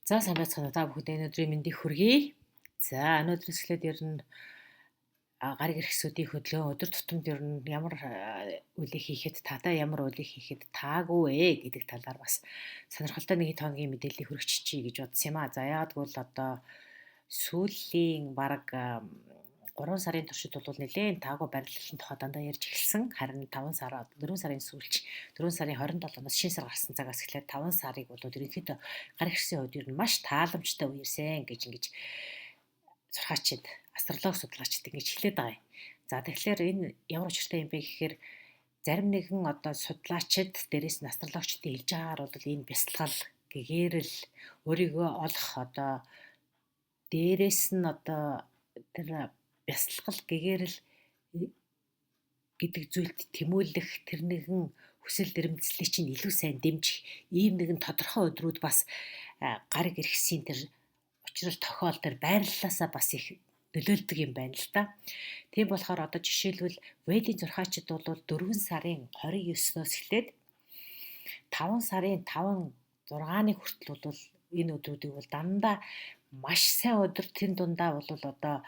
За, сайн байцгаана уу, та бүхэнд өнөөдрийн мэндийг хүргэе. За, өнөөдрөөс эхлээд ер нь гариг эрхсүүдийн хөдлөө өдөр тутамд ер нь ямар үйлийг хийхэд таатай, ямар үйлийг хийхэд таагүй ээ гэдэг талаар бас сонирхолтой нэг хэд хоногийн мэдээллийг хүргэчихье гэж бодсон юм аа. За, яагаад гэвэл одоо сүүлийн бараг 3 сарын туршид бол нэлээд таагүй барилалын тухай дандаа ярьж эхэлсэн. Харин 5 сар, 4 сарын сүүлч, 4 сарын 27-наас шинэ сар гарсан цагаас эхлээд 5 сарыг бол ерөнхийдөө гар хэрсэн үед ер нь маш тааламжтай үерсэн гэж ингэж сурхаачид, астролог судлаачид ингэж хэлээд байгаа юм. За, тэгэхээр энэ ямар учиртай юм бэ гэхээр зарим нэгэн одоо судлаачид, дээрээс нь астрологчдын хэлж байгаагаар бол энэ бясалгал, гэгээрэл, өөрийгөө олох, одоо дээрээс нь одоо тэр бясалгал, гэгээрэл гэдэг зүйлд тэмүүлэх тэр нэгэн хүсэл эрмэлзлийг чинь илүү сайн дэмжих ийм нэгэн тодорхой өдрүүд бас гариг эрхсийн тэр учрал тохиол тэр байрлалаасаа бас их нөлөөлдөг юм байна л да. Тийм болохоор одоо жишээлбэл Ведийн зурхаачид бол 4 сарын 29-ноос эхлээд 5 сарын 5 6-ны хүртэл бол энэ өдрүүдийг бол дандаа маш сайн өдөр, тэн дундаа бол одоо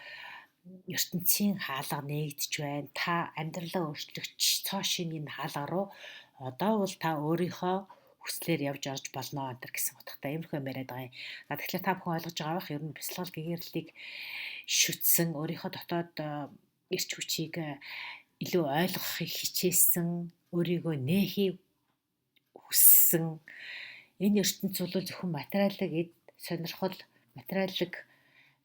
ертөнцийн хаалга нээгдэж байна. Та амьдралаа өөрчлөгч цоо шинэ энэ хаалга руу одоо бол та өөрийнхөө хүслээр явж орж болно энэ гэсэн утгатай иймэрхүү юм яриад байгаа юм. За, тэгэхээр та бүхэн ойлгож байгаа бах, ер нь бясалгал, гэгэрлийг шүтсэн, өөрийнхөө дотоод эрч хүчийг илүү ойлгохыг хичээсэн, өөрийгөө нээхийг хүссэн, энэ ертөнц бол зөвхөн материалыг эд сонирхол, материалыг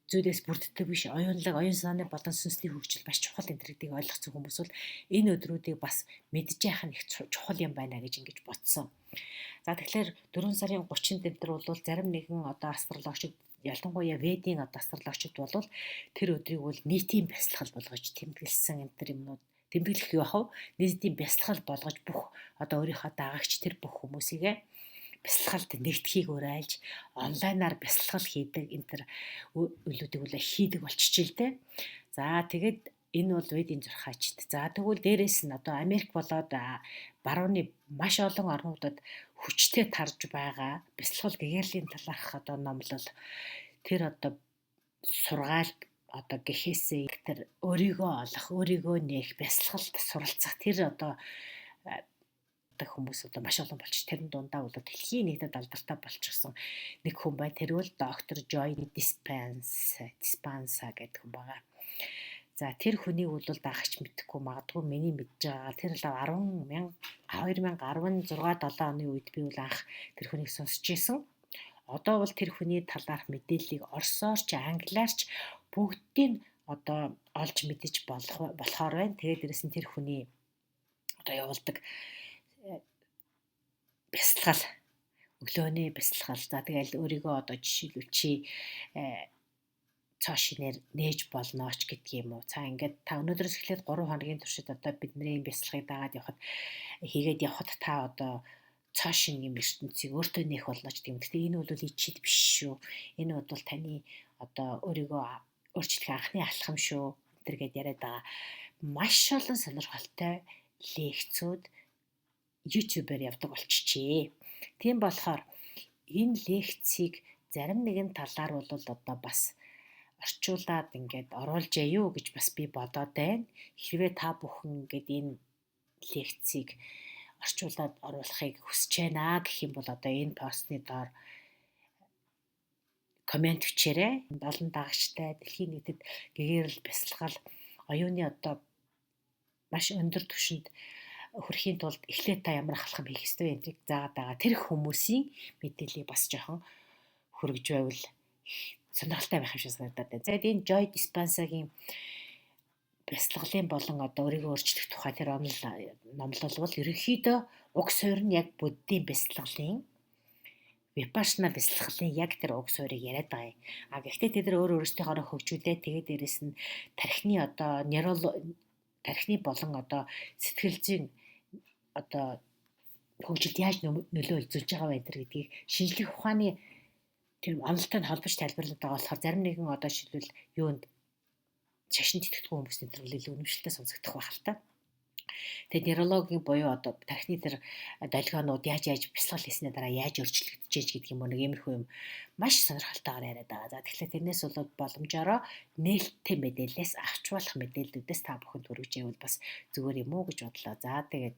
зүйлээс бүрддэг биш, оюунлаг, оюун санааны болон сүнсний хөгжил маш чухал энэ гэдгийг ойлгосон хүмүүс бол энэ өдрүүдийг бас мэдж яах нь их чухал юм байна гэж ингэж бодсон. За, тэгэхээр 4 сарын 30-нд энэ бол зарим нэгэн одоо астрологчид, ялангуяа Ведийн одоо астрологчид бол тэр өдрийг бол нийтийн бясалгал болгож тэмдэглэсэн энэ төр юмнууд, тэмдэглэх юу ах вэ? Нийтийн бясалгал болгож бүх одоо өөрийнхөө дагагч тэр бүх хүмүүсийгээ бясалгалд нэгдэхийг уриалж онлайнаар бясалгал хийдэг энэ төр үйлүүдийг үл хийдэг болчихжээ л дээ. За, тэгээд энэ бол Ведийн зурхаачд. За, тэгвэл дээрэс нь одоо Америк болоод барууны маш олон орнуудад хүчтэй тарж байгаа бясалгал, гэгэрлийн талаарх одоо номлол, тэр одоо сургаалт одоо гэхээсээ тэр өөрийгөө олох, өөрийгөө нээх, бясалгалд суралцах тэр одоо хүмүүс одоо маш олон болчих. Тэрэн дундаа бол дэлхийн нийтэд алдартай болчихсон нэг хүн бай. Тэр бол доктор Joe Dispenza гэдэг хүн байгаа. За, тэр хүнийг бол дагагч мэдэхгүй магадгүй, миний мэдж байгаа тэр л 10 2016 7 оны үед би бол анх тэр хүнийг сонсч ирсэн. Одоо бол тэр хүний талаарх мэдээллийг орсоор ч, англиар ч бүгдийг одоо олж мэдэж болох болохоор байна. Тэгээд дээрэс нь тэр хүний одоо явуулдаг бясалгал, өглөөний бясалгал, за тэгэл өөрийгөө одоо жишээлбэл чи цоо шинээр нээж болно ч гэдэг юм уу. За, ингээд та өнөөдрөөс эхлээд 3 хоногийн туршид одоо бидний бясалгалыг дагаад явхад, хийгээд явхад та одоо цоо шинэ юм ертөнцийг өөртөө нээх болно ч гэдэг юм. Гэхдээ энэ бол ичид биш шүү. Энэ бол таны одоо өөрийгөө өөрчлөх анхны алхам шүү. Энэ гээд яриад байгаа. Маш олон сонирхолтой лекцүүд YouTube-ээр явдаг болчихжээ. Тийм болохоор энэ лекцийг зарим нэгэн талаар бол одоо бас орчуулад ингээд оруулжээ юу гэж бас би бодоод байна. Хэрвээ та бүхэн ингээд энэ лекцийг орчуулад оруулахыг хүсэж байна гэх юм бол одоо энэ постны доор комент бичээрэй. Олон дагагчтай, дэлхийн нийтэд гэгээрэл, бясалгал, оюуны одоо маш өндөр түвшинд хүрэхийн тулд эхлээд та ямар алхам хийх ёстой вэ гэдгийг заагаад байгаа тэр хүмүүсийн мэдээллийг бас жоохон хүргэж байвал сонирхолтой байх юм шиг санагдаад байна. За, энэ Joe Dispenza-гийн бясалгалын болон одоо өөрийгөө өөрчлөх тухай тэр номлол бол ерөнхийдөө уг суурь нь яг буддийн бясалгалын, випашна бясалгалын яг тэр уг суурийг яриад байгаа юм. А гэхдээ тэд нар өөр өөрсдийнхөө хөгжүүлээ, тэгээд дээрэс нь тархины одоо нейрол тархины болон одоо сэтгэл зүйн одоо хөгжилд яаж нөлөө үзүүлж байгаа вэ гэдгийг шинжлэх ухааны тэр онолтой нь холбож тайлбарлаад байгаа болохоор зарим нэгэн одоо жишээлбэл юунд шашинд итгэдэг хүмүүсийн тэр илүү үнэмшилтэй сонсогдох байх л та. Тэгээд нейрологийн буюу одоо тархины тэр долгионууд яаж яаж бясалгал хийснээр дараа яаж өөрчлөгдөж гэдэг юм уу, нэг иймэрхүү юм маш сонирхолтойгоор яриад байгаа. За, тэгэхээр тэрнээс болоод боломжоор нээлттэй мэдээллээс авч болох мэдээллүүдээс та бүхэнд хүргэж ивэл бас зүгээр юм уу гэж бодлоо. За, тэгээд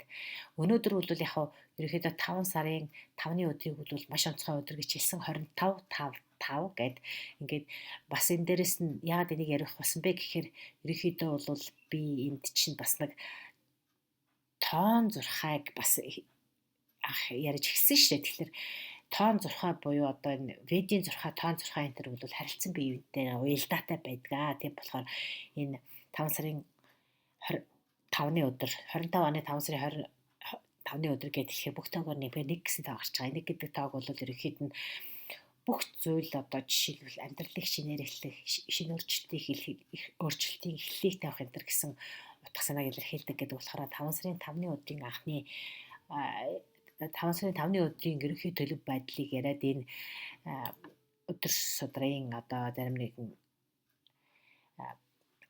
өнөөдөр бол яг ерөнхийдөө 5 сарын 5-ны өдрийг бол маш онцгой өдөр гэж хэлсэн, 25 5 5 гэд ингээд бас энэ дээрэс нь яагаад энийг ярих болсон бэ гэхээр ерөнхийдөө бол би энд чинь бас нэг тоон зурхайг бас анх ярьж эхэлсэн шүү дээ. Тэгэхээр тоон зурхай буюу одоо энэ ведийн зурхай, тоон зурхай энэ төр бол харилцан бие биентэй уялдаатай байдаг. Тийм болохоор энэ 5 сарын 25-ны өдөр, 25 оны 5 сарын 25-ны өдөр гэдэг тэгэхээр бүх тоогоор нэмэхээр 1 гэсэн тоо гарч байгаа. 1 гэдэг тоог бол ерөнхийд нь бүх зүйл, одоо жишээлбэл амьдралыг шинээр эхлэх, шинэ өөрчлөлтийг эхлэлийг тавих энэ төр гэсэн утга санааг илэрхийлдэг гэдэг болохоор 5 сарын 5-ны өдрийн анхны 5 сарын 5-ны өдрийн ерөнхий төлөв байдлыг яриад энэ өдөр судрын одоо зарим нэгэн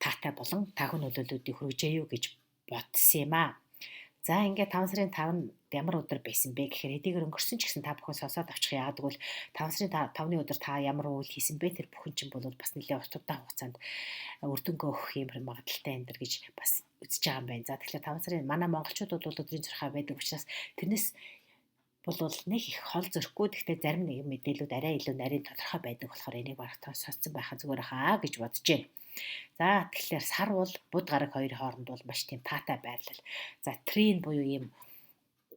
таатай болон таахан нөлөөллүүдийг хүргэжээ юу гэж бодсон юм аа. За, ингээд 5 сарын 5-нд ямар өдөр байсан бэ гэхээр хэдийгээр өнгөрсөн ч гэсэн та бүхэн сонсоод авчих. Яагаад гэвэл 5 сарын 5-ны өдөр та ямар үйл хийсэн бэ, тэр бүхэн чинь бол бас нэлээд урт удаан хугацаанд үр дүнгээ өгөх юм магадлалтай энэ гэж бас үзэж байгаа юм байна. За, тэгэхээр 5 сарын манай монголчуудад бол өдрийн зурхай байдаг учраас тэрнээс бол нэг их хол зөрөхгүй. Гэхдээ зарим нэгэн мэдээлүүд арай илүү нарийн тодорхой байдаг болохоор энийг бараг сонссон байхаа зүгээр хаа гэж бодож байна. За, тэгэхээр сар бол буд гараг хоёрын хооронд бол маш тийм таатай байрлал. За, трин буюу ийм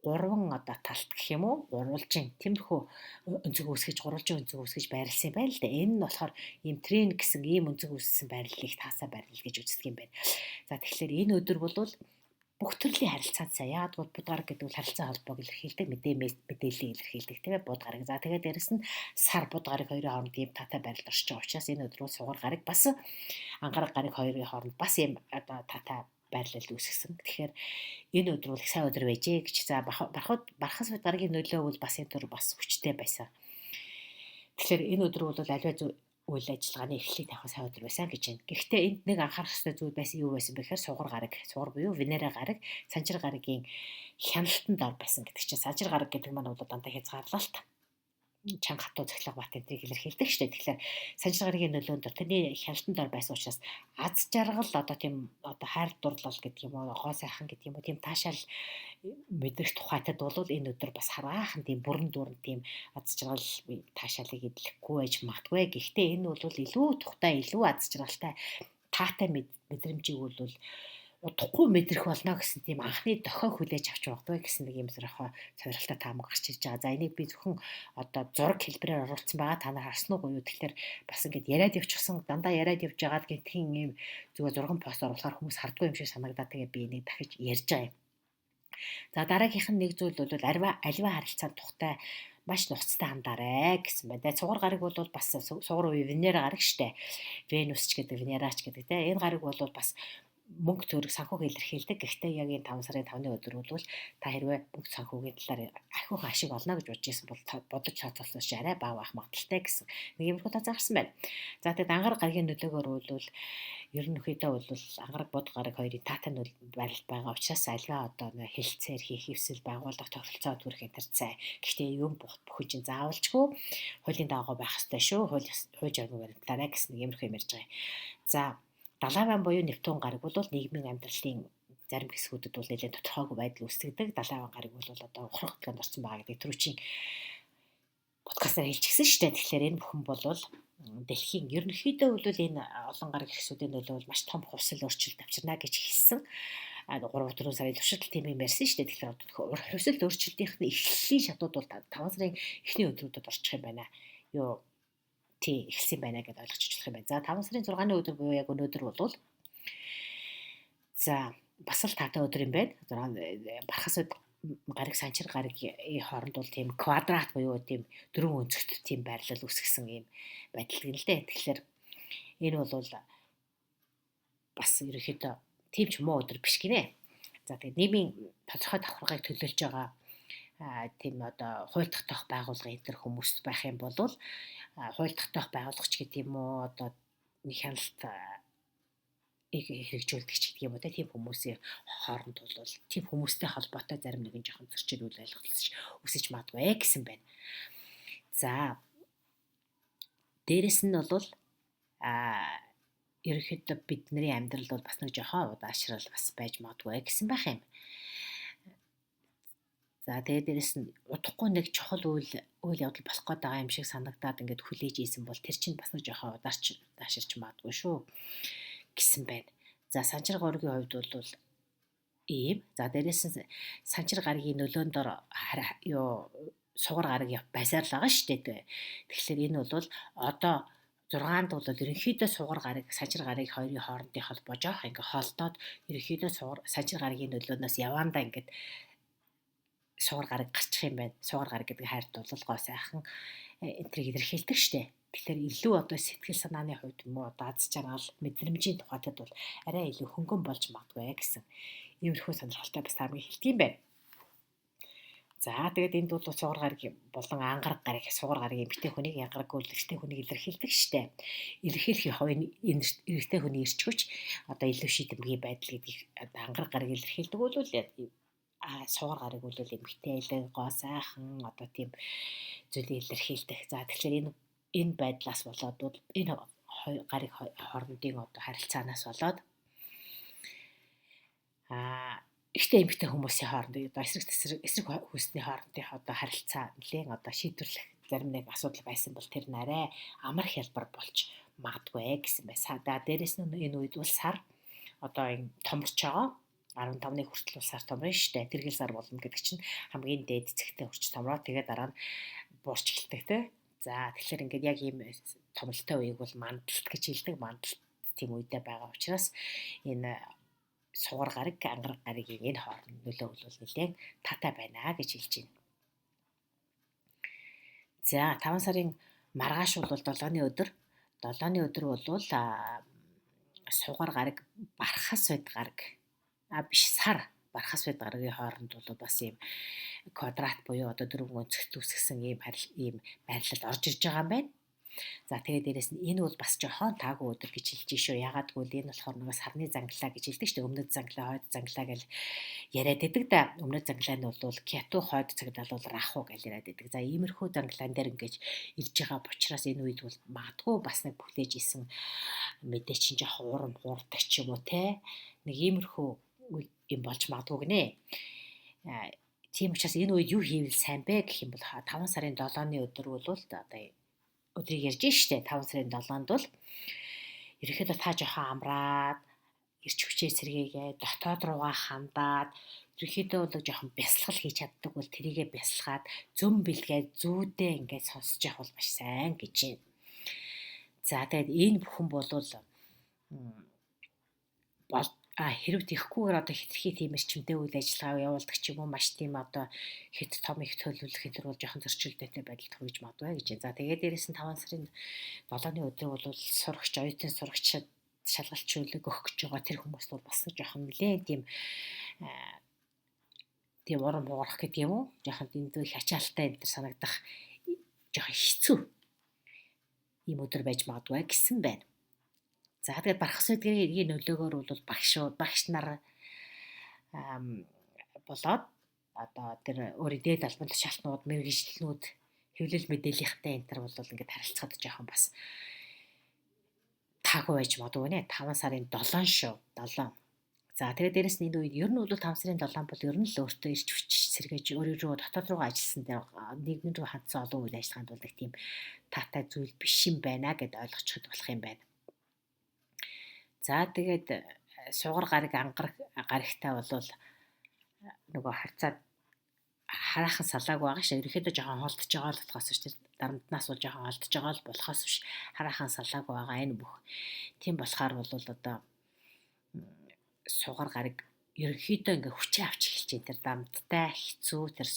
гурван одоо талт гэх юм уу? Гурвалжин тиймэрхүү өнцөг үүсгэж, гурвалжин өнцөг үүсгэж байрлсан юм байна л да. Энэ нь болохоор ийм трин гэсэн ийм өнцөг үүссэн байрлалыг таасаа байрлал гэж үздэг юм байна. За, тэгэхээр энэ өдөр бол бүх төрлийн харилцаанд сайн. Яагаад гэвэл буд гараг гэдэг бол харилцаа холбоог илэрхийлдэг, мэдээллийг илэрхийлдэг, тийм ээ, буд гараг. За, тэгээд дээрэс нь сар буд гараг хоёрын хооронд ийм таатай байрлал оршиж байгаа учраас энэ өдөр бол сугар гараг бас ангараг гараг хоёрын хооронд бас ийм одоо таатай байрлал үүсгэсэн. Тэгэхээр энэ өдөр бол их сайн өдөр байжээ гэж. За, бархад бархас гарагийн нөлөө бол бас энэ төр бас хүчтэй байсан. Тэгэхээр энэ өдөр бол аливаа үйл ажиллагааны эхлэлийг тавих сайн өдөр байсан гэж байна. Гэхдээ энд нэг анхаарах ёстой зүйл байсан, юу байсан бэ гэхээр сугар гараг, сугар буюу Венера гараг, санчир гарагийн хяналтанд ор байсан гэдэг чинь санчир гараг гэдэг маань бол дандаа хязгаарлалт, чанга хатуу цахилгаан бат энтрийг илэрхийлдэг шүү дээ. Тэгэхээр санчир гарагийн нөлөөнд тэрний хяналтанд ор байсан учраас аз жаргал, одоо тийм одоо хайр дурлал гэдэг юм уу, гоо сайхан гэдэг юм уу, тийм таашаал мэдрэх тухайтад бол энэ өдөр бас хараахан тийм бүрэн дүүрэн тийм аз жаргал таашаалыг эдлэхгүй байж магадгүй. Гэхдээ энэ бол илүү тухтай, илүү аз жаргалтай таатай мэдрэмжийг бол удахгүй мэдрэх болно гэсэн тийм анхны дохио хүлээж авч магадгүй гэсэн нэг юм сонирхоо сонирхолтой таамаг гарч ирж байгаа. За, энийг би зөвхөн одоо зураг хэлбэрээр оруулсан байгаа. Та нар харсан уу юу? Тэгэхээр бас ингээд яриад явчихсан, дандаа яриад явж байгаад гинтхэн юм зүгээр зурган пост оруулахаар хүмүүс хардггүй юм шиг санагдаад тэгээ би энийг дахиж ярьж байгаа юм. За, дараагийнх нь нэг зүйл бол аливаа харилцаанд тухтай маш нухацтай хандаарай гэсэн байна. Тэгээ цугар гараг бол бас сугар үе Венера гараг штэ. Венус ч гэдэг, Венерач гэдэг те. Энэ гараг бол бас мөнгө төгрөг санхүүг илэрхийлдэг. Гэхдээ яг энэ 5 сарын 5-ны өдөр бол та хэрвээ мөнгө санхүүгийн талаар ахиухан ашиг олно гэж бодож исэн бол бодож тооцоолсоос арай бага байх магадлалтай гэсэн нэг иймэрхүү тооцоо гарсан байна. За, тэгээд ангараг гарагийн нөлөөгөөр бол ерөнхийдөө бол ангараг бод гараг хоёрын таатай байрлал байгаа учраас альва одоо хэлцээр хийх хэвсэл байгууллага тохиролцоо төрөх энэ төр цай. Гэхдээ юм бүхэн чинь заавалчгүй хуулийн дагуу байх ёстой шүү. Хууль журмыг баримтлаарай гэсэн нэг иймэрхүү юм ярьж байгаа юм. За, Далайван буюу Нептун гараг бол нийгмийн амьдралын зарим хэсгүүдэд бол нэлээд тодорхойгүй байдал үүсгдэг. Далайван гараг бол одоо ухрах хөдөлгөөнд орсон байгаа гэдэг түрүүчийн подкастаар хэлчихсэн шүү дээ. Тэгэхээр энэ бүхэн бол дэлхийн ерөнхийдөө бол энэ олон гараг хэсгүүдийн нөлөө бол маш том хувьсэл өөрчлөлт авчирна гэж хэлсэн. 3 4 сарын туршид тийм юм ярьсан шүү дээ. Тэгэхээр одоо хувьсэл өөрчлөлтийнх нь эхлэлийн шатууд бол 5 сарын эхний өдрүүдэд орчих юм байна. Юу тий эхэлсэн байна гэдээ ойлгож болох юм байна. За, 5 сарын 6-ны өдөр буюу яг өнөөдөр бол за бас л таатай өдөр юм байна. Бархас гараг санчир гарагийн хооронд бол тийм квадрат буюу тийм дөрвөн өнцөгт тийм байрлал үүсгэсэн юм байдал гэнэ л дээ. Тэгэхээр энэ бол бас ерөнхийдөө тийм ч муу өдөр биш гинэ. За, тэгээд нийгмийн тодорхой давхаргыг төлөөлж байгаа тийм одоо хууль тогтоох байгууллага энэ төр хүмүүст байх юм бол хууль тогтоох байгууллагач гэдэг юм уу, одоо нэг хяналт хэрэгжүүлдэг ч гэдэг юм уу, тийм хүмүүсийн хооронд бол тийм хүмүүстэй холбоотой зарим нэгэн жоохон зөрчил үйл ойлголцож өсөж магадгүй гэсэн байна. За, дээрэс нь бол ерөнхийдөө бидний амьдрал бол бас нэг жоохон удаашрал бас байж магадгүй гэсэн байх юм. За, тэгээд дээрэс нь удахгүй нэг чухал үйл явдал болох гээд байгаа юм шиг санагдаад ингээд хүлээж ийсэн бол тэр чинь бас нэг жоохон удааширч магадгүй шүү гэсэн байна. За, санчир горгийн хувьд бол ийм. За, дээрэс нь санчир гарагийн нөлөөнд дор сугар гараг байсаар л байгаа шүү дээ. Тэгэхээр энэ бол одоо 6-нд бол ерөнхийдөө сугар гараг, санчир гараг хоёрын хоорондын холбоо жоох ингээ холдоод ерөнхийдөө сугар санчир гарагийн нөлөөнөөс явандаа ингээд сугар гараг гарчих юм байна. Сугар гараг гэдэг хайрт бол гоо сайхан энтриг илэрхийлдэг штэ. Тэгэхээр илүү одоо сэтгэл санааны хувьд юм уу, одоо аз жаргал, мэдрэмжийн тухайтад бол арай илүү хөнгөн болж магадгүй гэсэн иймэрхүү сонирхолтой бас таамаг хэлдэг юм байна. За, тэгээд энд бол сугар гараг болон ангараг гараг, сугар гараг эмэгтэй хүнийг, ангараг бол эрэгтэй хүнийг илэрхийлдэг штэ. Илэрхийлэхийн хувь эрэгтэй хүний эрч хүч одоо илүү шийдэмгий байдал гэдгийг ангараг гараг илэрхийлдэг бол сугар гараг бол эмэгтэй гоо сайхан одоо тийм зүйлийг илэрхийлдэг. За, тэгэхээр энэ байдлаас болоод бол энэ гариг хоорондын одоо харилцаанаас болоод эрэгтэй эмэгтэй хүмүүсийн хооронд одоо эсрэг хүйсний хоорондын одоо харилцаа нэлээн одоо шийдвэрлэх зарим нэг асуудал байсан бол тэр нь арай амар хялбар болж магадгүй гэсэн бай. За, дээрэс нь энэ үед бол сар одоо энэ томорч байгаа. 15-ны хүртэл бол сар томрно шүү дээ. Тэргэл сар болно гэдэг чинь хамгийн дээд цэгтээ хүрч томроо. Тэгээ дараа нь буурч эхэлдэг те. За, тэгэхээр ингээд яг ийм томролтой үеийг бол мандалт гэж хэлдэг. Мандалт тийм үедээ байгаа учраас энэ сугар гараг, ангараг гарагийн энэ хооронд нөлөө бол нэлээд таатай байна гэж хэлж байна. За, 5 сарын маргааш бол 7-ны өдөр. 7-ны өдөр бол сугар гараг, бархас байд гараг. Биш, сар бархас байд гарагийн хооронд бол бас ийм квадрат буюу одоо дөрвөн өнцөгт үүсгэсэн ийм байрлалд орж ирж байгаа юм байна. За, тэгээд дээрэс нь энэ бол бас жоохон таагүй өдөр гэж хэлж шүү. Ягаад гэвэл энэ болохоор нөгөө сарны занглаа гэж хэлдэг шүү дээ. Өмнөд занглаа, хойд занглаа гэж яриад байдаг да. Өмнөд занглаа нь бол Кяту, хойд занглаа бол Раху гэж яриад байдаг. За, иймэрхүү занглаан дээр ингэж ирж байгаа учраас энэ үед бол магадгүй бас нэг бүлээж исэн мэдээ чинь жоохон урам хуурдаг ч юм уу те. Нэг иймэрхүү юм болж магадгүй гинэ. Тийм учраас энэ үед юу хийвэл сайн бэ гэх юм бол 5 сарын 7-ны өдөр бол одоо өдрийг ярьж штэ. 5 сарын 7-нд бол ерөнхийдөө та жоохон амраад, эрч хүчээ сэргээгээ, дотоод руугаа хандаад, ерөнхийдөө бол жоохон бясалгал хийж чаддаг бол тэрийгэ бясалгаад, зөм бэлгээ зүүдээ ингээд сонсож явах бол маш сайн гэж байна. За, тэгээд энэ бүхэн бол хэрв тэхгүйгээр одоо хэтэрхий тийм эрчимтэй үйл ажиллагаа явуулдаг ч юм уу, маш тийм одоо хэд том их төлөвлөх энэ төр бол жоохон зөрчилдөйтэй байдалд хүрэж магадгүй гэж. За, тэгээд дээрэс нь 5 сарын 7-ны өдөр бол сурагч, оюутан сурагч шалгалт чиглэлэг өгөх гэж байгаа тэр хүмүүс бол бас жоохон нэлээд тийм урам хугарах гэдэг юм уу? Жоохон дэндүү их ачаалттай энэ төр санагдах жоохон хэцүү ийм өдөр байж магадгүй гэсэн байна. За, тэгээд бархас байдгийн нөлөөгөөр бол багш нар болоод одоо тэр өөрийн дээд албан тушаалтнууд, мэргэжилтнүүд, хэвлэл мэдээллийнхтэй энэ төр бол ингээд харилцахад жоохон бас таагүй байж магадгүй нэ. 5 сарын 7 шүү. 7. За, тэгээд дээрэс нь энэ үед ер нь бол 5 сарын 7 бол ер нь л өөртөө ирч хүч сэргээж өөрийгөө дотоод руугаа ажилласан дээр нийгмийн рүү хандсан олон үйл ажиллагаанд бол нэг тийм таатай зүйл биш юм байна гэд ойлгочиход болох юм байна. За, тэгээд сугар гараг, ангараг гарагтай бол нөгөө харьцаад хараахан салаагүй байгаа шээ. Ерөнхийдөө жоохон холдож байгаа л болохоос биш, тэр дарамтнаас бол жоохон холдож байгаа л болохоос биш хараахан салаагүй байгаа энэ бүх. Тийм болохоор бол одоо сугар гараг ерөнхийдөө ингээ хүчээ авч эхэлж байна. Тэр дарамттай хэцүү тэр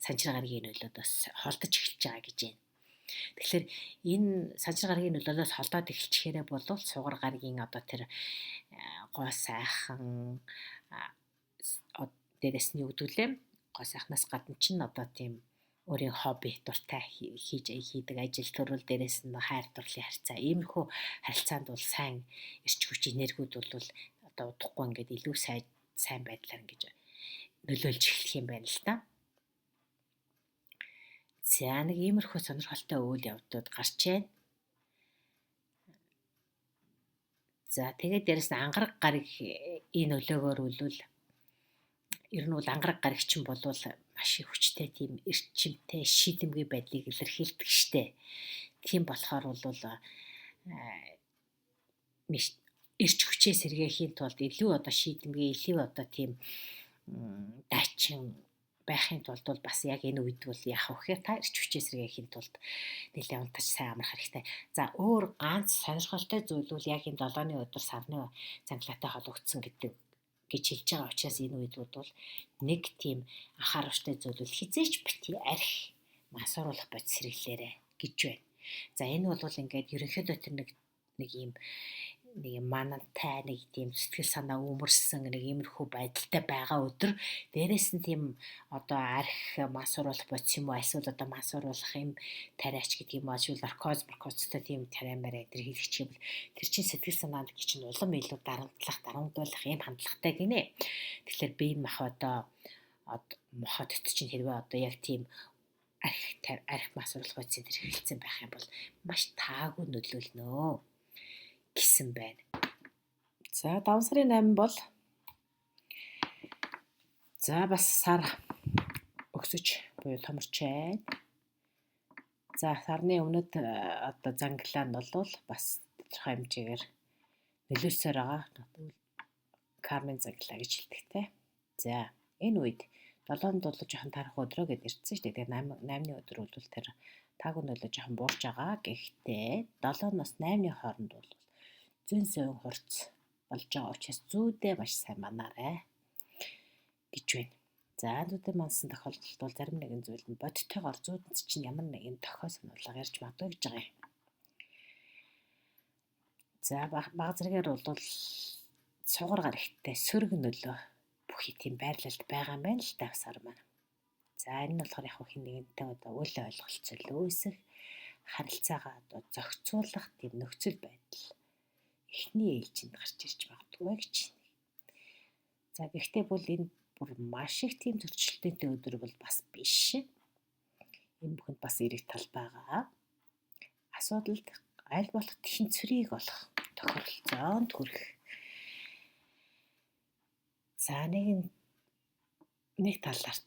санчир гарагийн нөлөөд бас холдож эхэлж байгаа гэж байна. Тэгэхээр энэ санчир гарагийн нөлөөлөөс холдоод эхэлчихээрээ бол сугар гарагийн одоо тэр гоо сайхан дээрээс нь юу гэдэг лээ? Гоо сайхнаас гадна чинь одоо тийм Өөрийн хобби, дуртай хийж хийдэг ажил төрөл, дээрээс нь хайр дурлалын харьцаа. Иймэрхүү харилцаанд бол сайн эрч хүч, энергиуд бол одоо удахгүй ингээд илүү сайн байдлаар ингэж нөлөөлж эхлэх юм байна л да. За нэг иймэрхүү сонирхолтой үйл явдлууд гарч байна. За тэгээд дээрэс нь ангараг гариг энэ өлөөгөөр үлвэл ер нь бол ангараг гаригчин болвол маш их хүчтэй тийм эрчимтэй шийдэмгий байдлыг илэрхийлдэг штэ. Тийм болохоор бол эрч хүчээ сэргээхийн тулд илүү одоо шийдэмгий, илүү одоо тийм дайчин байхын тулд бол бас яг энэ үед бол яах вэ гэхээр та эрч хүчээ сэргээхийн тулд нэлээд унтаж сайн амрах хэрэгтэй. За өөр ганц сонирхолтой зүйл бол яг энэ 7-ны өдөр сарны цангалаатай холбогдсон гэдэг гэж хэлж байгаа учраас энэ үед бол нэг тийм анхааруулжтай зүйл бол хизээч бити арх мансууруулах бодис хэрэглээрэ гэж байна. За энэ бол ингээд ерөнхийдөө тэр нэг юм нэг юм манантай, нэг тийм сэтгэл санаа өмөрсөн нэг иймэрхүү байдалтай байгаа өдөр, дээрээс нь тийм одоо арх мансууруулах бодис юм уу, эсвэл одоо мансууруулах юм тариач гэдэг юм уу, эсвэл наркоз маркозтой тийм тариа мараа энэ хийлгэх юм бол тэр чинь сэтгэл санаанд чинь улам илүү дарамтлах, дарамтуулах юм хандлагатай гинэ. Тэгэхээр бие мах одоо мохот чинь хэрвээ одоо яг тийм арх мансууруулах бодис энэ хэрэглэсэн байх юм бол маш таагүй нөлөөлнө гэсэн байна. За 5 сарын 8 бол за бас сар өксөж буюу томорч байна. За сарны өмнөд одоо занглаа нь бол бас тодорхой хэмжээгээр нөлөөлсөөр байгаа. Кармын занглаа гэж хэлдэг те. За энэ үед 7-нд бол жоохон тарах өдрөө гэдээ ирсэн шүү дээ. Тэгэхээр 8-ны өдөр бол тэр таагүй нөлөө жоохон буурч байгаа. Гэхдээ 7-оос 8-ны хооронд бол зүүн совин хурц болж байгаа учраас зүүдээ маш сайн манаарай гэж байна. За зүүдээ мансан тохиолдолд бол зарим нэгэн зүйлд нь бодтойгоор зүүдэнд чинь ямар нэгэн тохио сануулга ярьж магадгүй гэж байгаа юм. За баг зэрэгээр бол сугар гарагтай сөрөг нөлөө бүхий тийм байрлалд байгаа юм байна л да сар маань. За энэ нь болохоор яг хин нэгэнтэй одоо үл ойлголцол үүсэх, харилцаагаа одоо зохицуулах тийм нөхцөл байдал эхний ээлжинд гарч ирж магадгүй гэж. За гэхдээ бол энэ бүр маш их тийм зөрчилдөөнтэй өдөр бол бас биш. Энэ бүхэнд бас эерэг тал байгаа. Асуудалд аль болох тэнцвэрийг олох тохиролцоонд хүрэх. За нэг талаар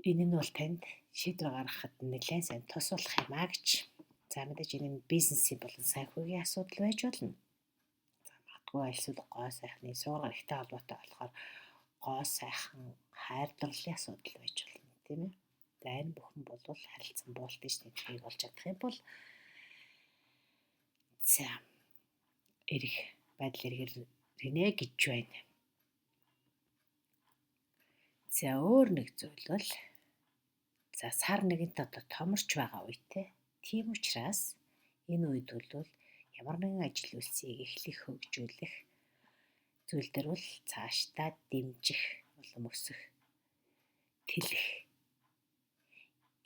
энэ нь бол танд шийдвэр гаргахад нэлээд сайн тус болох юм а гэж. За мэдээж энэ нь бизнесийн болон санхүүгийн асуудал байж болно. Магадгүй альсвал гоо сайхны суугаар ихтэй холбоотой болохоор гоо сайхан хайр дурлалын асуудал байж болно, тийм ээ. За энэ бүхэн бол харилцан буултын тэнцвэрийг олж чадах юм бол за эрх байдал эргэрнэ гэж байна. За өөр нэг зүйл бол за сар нэгэнт одоо томорч байгаа үетэй. Тийм учраас энэ үед бол ямар нэгэн ажил үйлсийг эхлэх, хөгжүүлэх зүйл дээр бол цаашдаа дэмжих, улам өсөх, тэлэх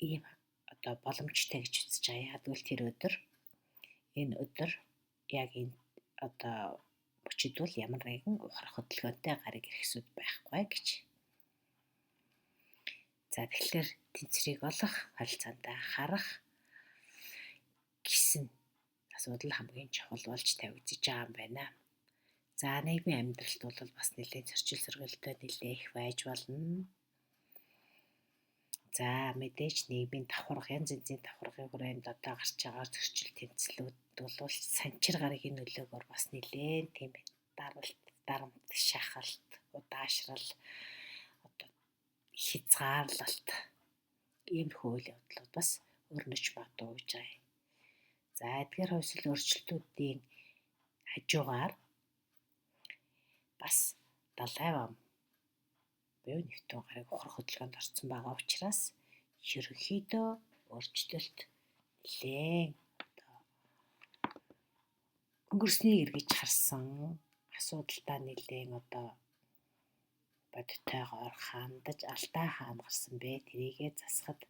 ийм одоо боломжтой гэж үзэж байгаа. Яг гэвэл тэр өдөр энэ өдөр яг энэ одоо мөчид бол ямар нэгэн ухрах хөдөлгөөнтэй гарыг эргэсүүд байхгүй гэж. За тэгэхээр тэнцвэрийг олох, харилцаанд анхаарах гэсэн асуудал хамгийн чухал болж тавигдж байгаа юм байна. За нийгмийн амьдралд бол бас нэлээд зөрчил сөргөлтөө нэлээд их байж болно. За мэдээж нийгмийн давхарга, янз янзын давхаргын хүрээнд одоо гарч байгаа зөрчил тэмцлүүд бол санчир гарагийн нөлөөгөөр бас нэлээд тийм даралт, дарамт, шахалт, удаашрал, одоо хязгаарлалт иймэрхүү үйл явдлууд бас өрнөж магадгүй гэж байгаа юм. За эдгээр хувьсэл өөрчлөлтүүдийн хажуугаар бас Далай вам буюу Нептун гараг ухрах хөдөлгөөнд орсон байгаа учраас ерөнхийдөө өөрчлөлт нэлээд одоо өнгөрснийг эргэж харсан асуудалдаа нэлээд одоо бодтойгоор хандаж алдаа хаана гарсан бэ? Тэрийгээ засахад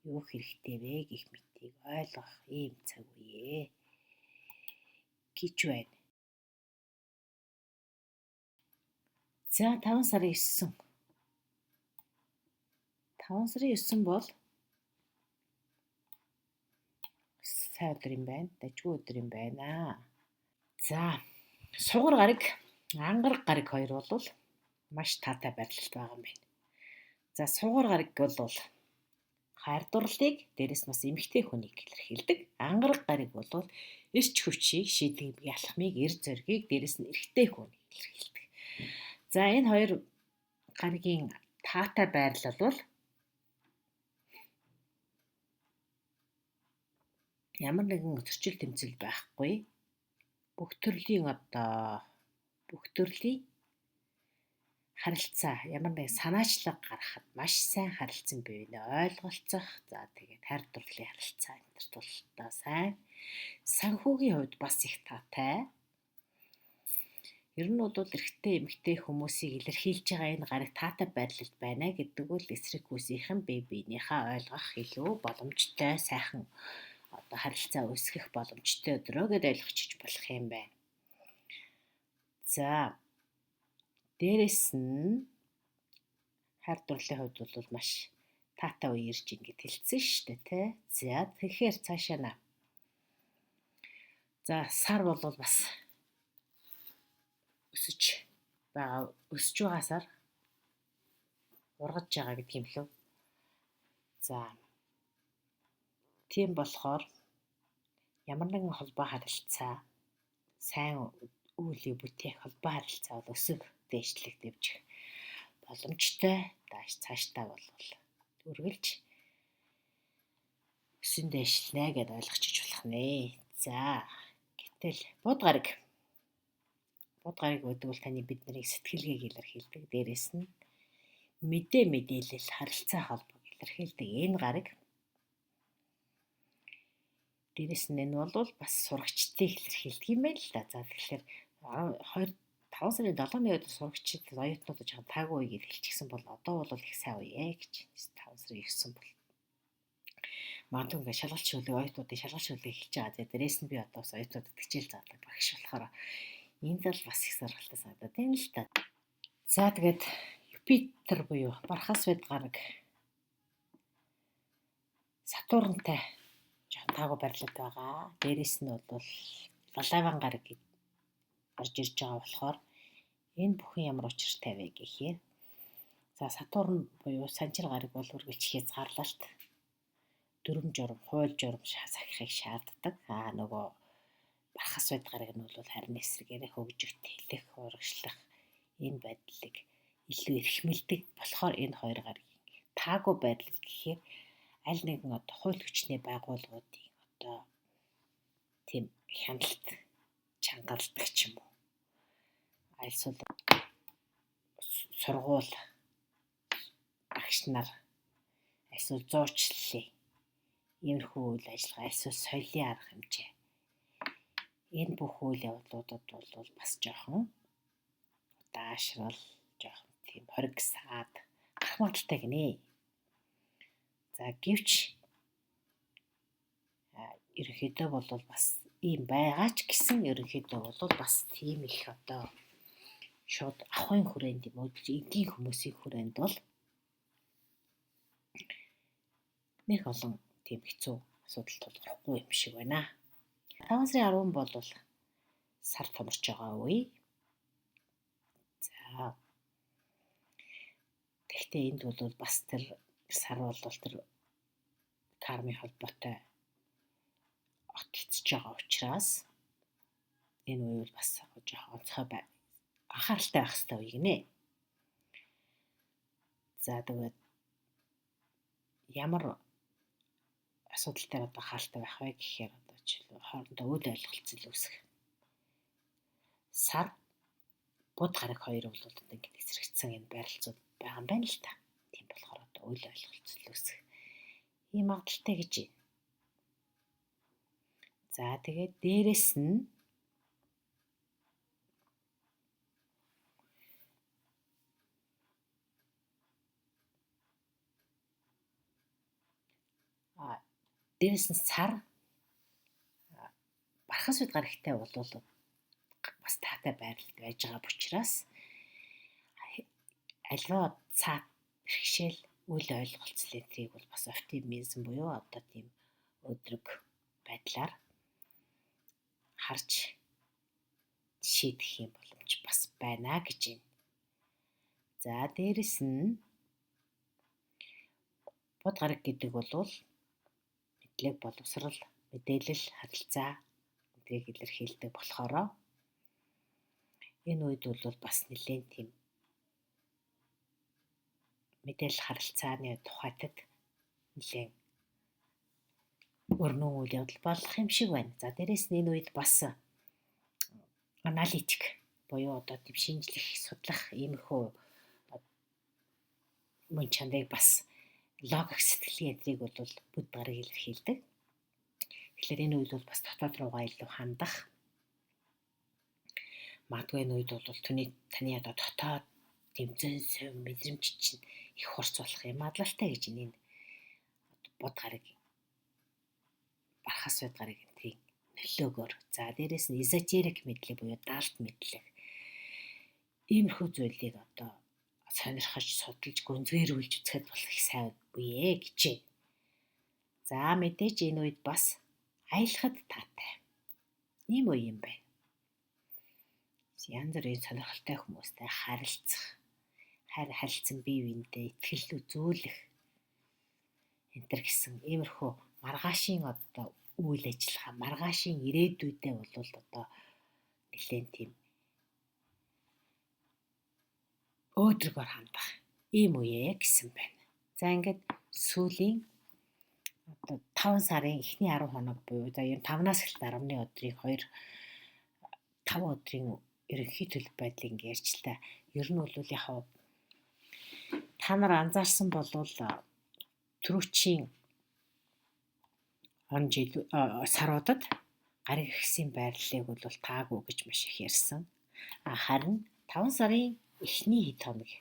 Юу хэрэгтэй вэ гэх мэтийг ойлгох ийм цаг үе гэж байна. За 5 сарын 9. 5 сарын 9 бол сайн өдөр юм байна. Дажгүй өдөр юм байна. За сугар гараг, ангараг гараг хоёр бол маш таатай байрлалд байгаа юм байна. За сугар гараг бол хайр дурлалыг, дээрэс нь бас эмэгтэй хүнийг илэрхийлдэг. Ангараг гараг бол эрч хүчийг, шийдвэрийн алхмыг, эр зоригийг, дээрэс нь эрэгтэй хүнийг илэрхийлдэг. За энэ хоёр гарагийн таатай байрлал бол ямар нэгэн зөрчил тэмцэл байхгүй. Бүх төрлийн одоо бүх төрлийн харилцаа, ямар нэгэн санаачлаг гаргахад маш сайн харилцан бие биенээ ойлголцох. За тэгээд хайр дурлалын харилцаа энэ төр тултаа сайн. Санхүүгийн хувьд бас их таатай. Ер нь бол эрэгтэй эмэгтэй хүмүүсийг илэрхийлж байгаа энэ гараг таатай байрлалд байна гэдэг бол эсрэг хүүсийнхэн бие биенийхээ ойлгох илүү боломжтой, сайхан одоо харилцаа үүсгэх боломжтой өдрөө гэдээ ойлгочих болох юм байна. За дээрэс нь хайр дурлалын хувьд бол маш таатай үе ирж ингээд хэлсэн шүү дээ, тэ. За тэгэхээр цаашаа на. За сар бол бас өсөж байгаа, өсөж байгаа сар ургаж байгаа гэдэг юм лөө. За тийм болохоор ямар нэгэн холбоо харилцаа, сайн үйлийг бүтээх холбоо харилцаа бол өсөх, дээшлэх, дэвжих боломжтой. Дааш цаашдаа бол үргэлж өсөн дээшлэнэ гэдээ ойлгочих болох нэ. За гэтэл бод гараг. Бод гараг гэдэг бол таны бид нарыг сэтгэлгээг илэрхийлдэг. Дээрээс нь мэдээ мэдээлэл, харилцаа холбоог илэрхийлдэг энэ гараг. Дээрээс нь энэ бол бас сурагчдыг илэрхийлдэг юм байна л да. За тэгэхээр 2 5 сарын 7-ны өдөр сурагчид оюутнуудад жоохон таагүй үе гэж хэлчихсэн бол одоо бол их сайн үе гэж 5 сарын 9 бол. Магадгүй ингээд шалгалт шүлэг, оюутнуудын шалгалт шүлэг хэлж байгаа. За дээрээс нь би одоо бас оюутнуудад хичээл заадаг багш болохоор энэ зал бас их сонирхолтой санагдаад байна л да. За тэгээд Юпитер буюу Бархасвэд гараг Сатурнтай жоохон таагүй байрлалд байгаа. Дээрээс нь бол Лалаван гараг орж ирж байгаа болохоор энэ бүхэн ямар учиртай вэ гэхээр за Сатурн буюу Санчир гараг бол үргэлж хязгаарлалт, дүрм журам, хууль журам сахихыг шаарддаг. Аа нөгөө Бархасвэд гараг нь бол харин эсрэгээрээ хөгжих, тэлэх, урагшлах энэ байдлыг илүү эрхмэлдэг болохоор энэ хоёр гарагийн таагүй байдал гэхээр аль нэгэн одоо хууль хүчний байгууллагуудын одоо тийм хяналт чангалдаг ч юм уу. Альсвал сургууль багш нар, альсвал зуучлалын иймэрхүү үйл ажиллагаа, альсвал соёлын арга хэмжээ. Энэ бүх үйл явдлуудад бол бас жоохон удаашрал, жоохон тийм хориг саад гарах магадaltaй гинэ. За гэвч ерөнхийдөө бол бас ийм байгаа ч гэсэн ерөнхийдөө бол бас тийм их одоо шууд авахын хүрээнд юм уу энгийн хүмүүсийн хүрээнд бол нэг олон тийм хэцүү асуудал тулгархгүй юм шиг байна. 5 сарын 10 бол сар томорч байгаа үе. За тэгэхдээ энд бол бас тэр сар бол тэр кармын холбоотой отолцож байгаа учраас энэ үе бол бас жоохон онцгой бай. Анхааралтай байх хэрэгтэй үе гинэ. За тэгээд ямар асуудал дээр одоо анхааралтай байх вэ гэхээр одоо жишээлбэл хоорондоо үл ойлголцол үүсэх. Сар буд гараг хоёр бол одоо ингээд эсрэгцэн энэ байрлалцууд байгаа юм байна л та. Тийм болохоор одоо үл ойлголцол үүсэх ийм магадaltaй гэж байна. За тэгээд дээрэс нь Дээрээс нь сар бархас үед гарагтай болвол бас таатай байрлалд байж байгаа учраас альва цаат бэрхшээл үл ойлголцол энтрийг бол бас оптимизм буюу одоо тийм өдрөг байдлаар харж шийдэх юм боломж бас байна гэж байна. За дээрэс нь бод гараг гэдэг бол мэдлэг, боловсрал, мэдээлэл, харилцаа эдрийг илэрхийлдэг болохоро энэ үед бол бас нэлээд тийм мэдээлэл харилцааны тухайтад нэлээд өрнөн үйл явдал болох юм шиг байна. За дээрэс нь энэ үед бас аналитик буюу одоо тийм шинжлэх, судлах иймэрхүү мөн чанарыг бас логик сэтгэлийн эдрийг бол бүд гарыг илэрхийлдэг. Тэгэхээр энэ үед бол бас дотоод руугаа илүү хандах. Магадгүй энэ үед бол таны одоо дотоод тэмцэн совь мэдрэмж чинь их хурц болох юм магадлалтай гэж энэ бод гараг бархас байд гараг энтрийн нөлөөгөөр. За дээрэс нь эзотерик мэдлэг буюу даалт мэдлэг. Иймэрхүү зүйлийг одоо сонирхож, судалж, гүнзгийрүүлж үзэхэд болох их сайн үе гэж байна. За мэдээж энэ үед бас аялахад таатай. Ийм үе юм байна. Янз бүрийн сонирхолтой хүмүүстэй харилцах, хайр харилцан бие биендээ итгэл үзүүлэх энэ гэсэн иймэрхүү маргаашийн одоо үйл ажиллагаа, маргаашийн ирээдүйдээ бол одоо нэлээд тийм өөдрөгөөр хандах ийм үе гэсэн байна. За ингээд сүүлийн одоо 5 сарын эхний 10 хоног буюу за ер нь 5-наас эхэлсэн 10-ны өдрийн 2 5 өдрийн ерөнхий төлөв байдлыг ингээ ярьчлаа. Ер нь бол яг та нар анзаарсан болвол түрүүчийн он жил саруудад гариг ихсийн байрлалыг бол таагүй гэж маш их ярьсан. Харин 5 сарын эхний хэд хоног.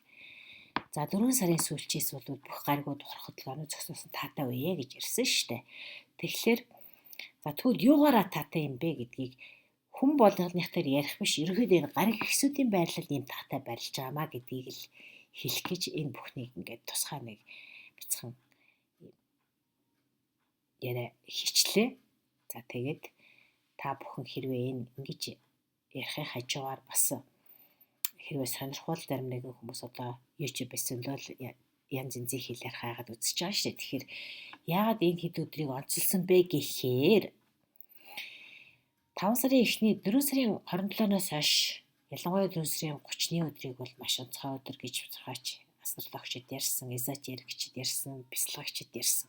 За 4 сарын сүүлчээс бол бүх гаригууд ухрах хөдөлгөөнөө зогсоосон таатай үе гэж ярьсан шүү дээ. Тэгэхээр за тэгвэл юугаараа таатай юм бэ гэдгийг хүн болгоных дээр ярих биш. Ерөнхийдөө энэ гариг ихсүүдийн байрлал ийм таатай байрлаж байгаамаа гэдгийг л хэлэх гэж энэ бүхнийг ингээд тусгай нэг бяцхан яриа хийчлээ. За тэгээд та бүхэн хэрвээ энэ ингэж ярихын хажуугаар бас хэрвээ сонирхвол зарим нэгэн хүмүүс одоо YouTube-ээс зөндөл янз янзын хэлээр хайгаад үзэж байгаа шүү дээ. Тэгэхээр яагаад энэ хэд өдрийг онцолсон бэ гэхээр 5 сарын эхний 4 сарын 27-ноос хойш ялангуяа 4 сарын 30-ны өдрийг бол маш онцгой өдөр гэж зурхаач астрологчид ярьсан, эзотерикчид ярьсан, бясалгагчид ярьсан.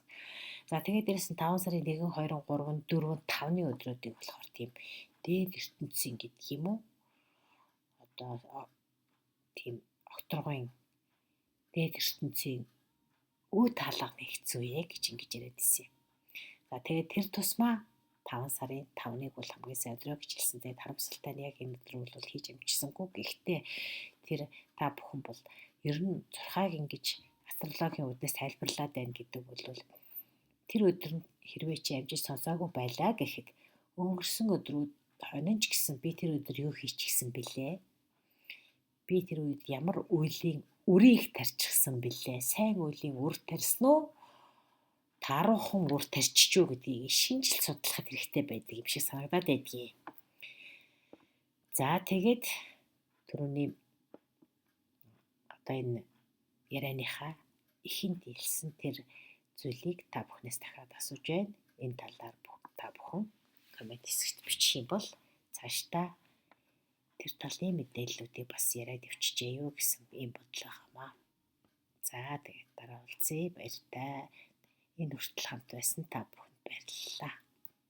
За тэгээд дээрэс нь 5 сарын 1, 2, 3, 4, 5-ны өдрүүдийг болохоор тийм дээд ертөнцийн гэдэг юм уу? Одоо тийм окторгын дээд ертөнцийн үе таалга нэгцүү гэж ингэж яриад ирсэн юм. За тэгээд тэр тусмаа 5 сарын 5-ыг бол хамгийн сайн өдрөө гэж хэлсэн. Тэгээд харамсалтай нь яг энэ өдөр бол хийж амжсангүй. Гэхдээ тэр та бүхэн бол ер нь зурхааг ингэж астрологийн үүднээс тайлбарлаад байна гэдэг бол тэр өдөр нь хэрвээ чи амжиж сонсоогүй байлаа гэхэд өнгөрсөн өдрүүд хонин ч гэсэн би тэр өдөр юу хийчихсэн бэлээ? Би тэр үед ямар үйлийн үрийг тарчихсан бэлээ? Сайн үйлийн үр тарьсан уу? Тааруухан үр тарьчих үү гэдгийг шинжил судлахад хэрэгтэй байдаг юм шиг санагдаад байдгийг. За тэгээд түрүүний одоо энэ ярианыхаа эхэнд хэлсэн тэр зүйлийг та бүхнээс дахиад асууж байна. Энэ талаар та бүхэн коммент хэсэгт бичих юм бол цаашдаа тэр талын мэдээллүүдийг бас яриад явчихжээ юу гэсэн ийм бодол байгаамаа. За тэгээд дараа уулзъя. Баяртай. Энэ хүртэл хамт байсан та бүхэнд баярлалаа.